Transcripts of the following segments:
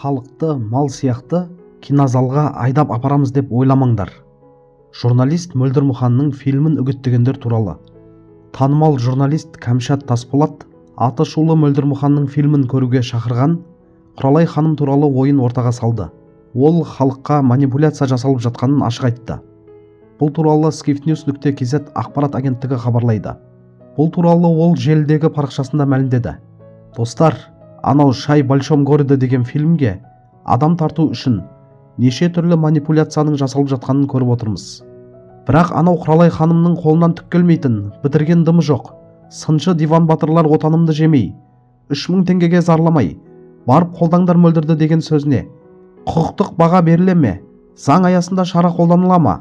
Халықты мал сияқты кинозалға айдап апарамыз деп ойламаңдар. Журналист Мөлдір Мұханның фильмін үгіттегендер туралы. Танымал журналист Кәмшат Тасболат аты шулы Мөлдір Мұханның фильмін көруге шақырған Құралай ханым туралы ойын ортаға салды. Ол халыққа манипуляция жасалып жатқанын ашық айтты. Бұл туралы skiftnews.kz ақпарат агенттігі хабарлайды. Бұл туралы ол желідегі парақшасында мәлімдеді. Достар, анау «Чай в большом городе» деген фильмге адам тарту үшін неше түрлі манипуляцияның жасалып жатқанын көріп отырмыз. Бірақ анау Құралай ханымның қолынан түк келмейтін, бітірген дымы жоқ сыншы диван батырлар «Отанымды жемей, 3000 теңгеге зарламай, барып қолдаңдар Мөлдірді» деген сөзіне құқықтық баға беріле ме, заң аясында шара қолданыла ма?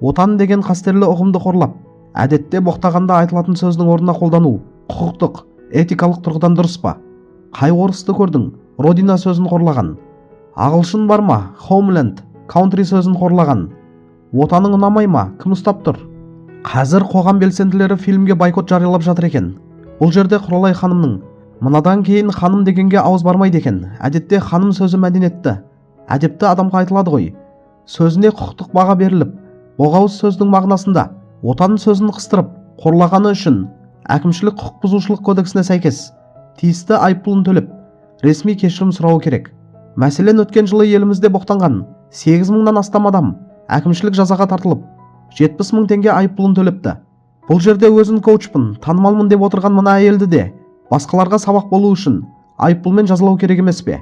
Отан деген қастерлі ұғымды қорлап, әдетте боқтағанда айтылатын сөздің орнына қолдану құқықтық, этикалық тұрғыдан дұрыс па? Қай орысты көрдің родина сөзін қорлаған? Ағылшын бар ма homeland, country сөзін қорлаған? Отаның ұнамай ма, кім ұстап тұр? Қазір қоғам белсенділері фильмге бойкот жариялап жатыр екен. Бұл жерде Құралай ханымның мынадан кейін ханым дегенге ауыз бармайды екен, әдетте ханым сөзі мәдениетті, әдепті адамға айтылады ғой, сөзіне құқықтық баға беріліп, боғауыз сөздің мағынасында отан сөзін қыстырып қорлағаны үшін Әкімшілік құқық бұзушылық кодексіне сәйкес тиісті айыппұлын төлеп, ресми кешірім сұрауы керек. Мәселен, өткен жылы елімізде боқтанған 8 мыңнан астам адам әкімшілік жазаға тартылып, 70 мың теңге айыппұлын төлепті. Бұл жерде өзін коучпын, танымалмын деп отырған мына әйелді де басқаларға сабақ болу үшін айыппұлмен жазалау керек емес пе?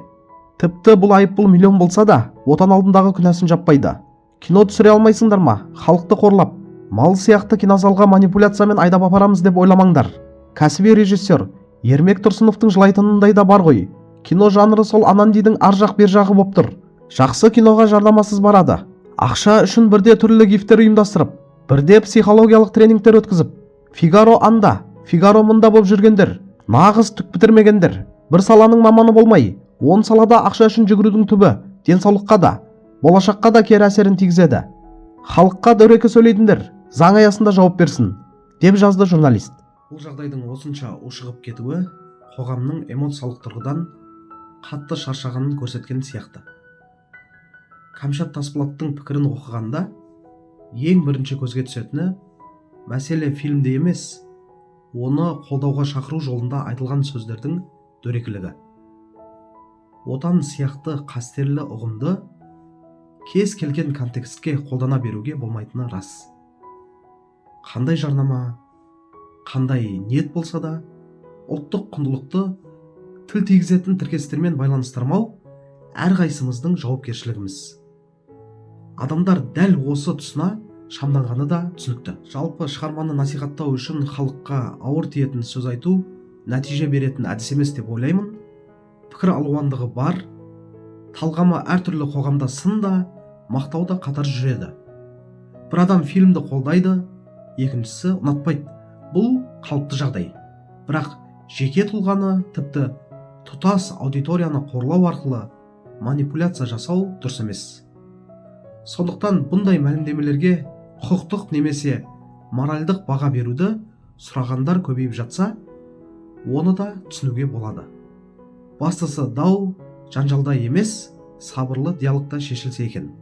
Тіпті бұл айыппұл миллион болса да, отан алдындағы күнәсін жаппайды. Кино түсіре алмайсыңдар ма? Халықты қорлап, мал сияқты кинозалға манипуляциямен айдап апарамыз деп ойламаңдар. Кәсіби режиссер Ермек Тұрсыновтың жылайтынындай да бар ғой. Кино жанры сол Анандидің ар жақ бер жағы боп тұр. Жақсы киноға жарнамасыз барады. Ақша үшін бірде түрлі гифтер ұйымдастырып, бірде психологиялық тренингтер өткізіп, Фигаро анда, Фигаро мында боп жүргендер нағыз түк бітірмегендер. Бір саланың маманы болмай, 10 салада ақша үшін жүгірудің түбі денсаулыққа да, болашаққа да кері әсерін тигізеді. Халыққа дөрекі сөйлейтіндер заң аясында жауап берсін, деп жазды журналист. Бұл жағдайдың осынша ушығып кетуі қоғамның эмоциялық тұрғыдан қатты шаршағанын көрсеткен сияқты. Кәмшат Тасболаттың пікірін оқығанда ең бірінші көзге түсетіні мәселе фильмде емес, оны қолдауға шақыру жолында айтылған сөздердің дөрекілігі. Отан сияқты қастерлі ұғымды кез келген контекстке қолдана беруге болмайтыны рас. Қандай жарнама, қандай ниет болса да, ұлттық құндылықты тіл тигізетін тіркестермен байланыстырмау әрқайсымыздың жауапкершілігіміз. Адамдар дәл осы тұсына шамданғаны да түсінікті. Жалпы, шығарманы насихаттау үшін халыққа ауыр тиетін сөз айту нәтиже беретін әдіс емес деп ойлаймын. Пікір алуандығы бар, талғамы әртүрлі қоғамда сын да, мақтау да қатар жүреді. Бір адам фильмді қолдайды, екіншісі ұнатпайды. Бұл қалыпты жағдай. Бірақ жеке тұлғаны, тіпті тұтас аудиторияны қорлау арқылы манипуляция жасау дұрыс емес. Сондықтан бұндай мәлімдемелерге құқықтық немесе моральдық баға беруді сұрағандар көбейіп жатса, оны да түсінуге болады. Бастысы, дау жанжалда емес, сабырлы диалогта шешілсе екен.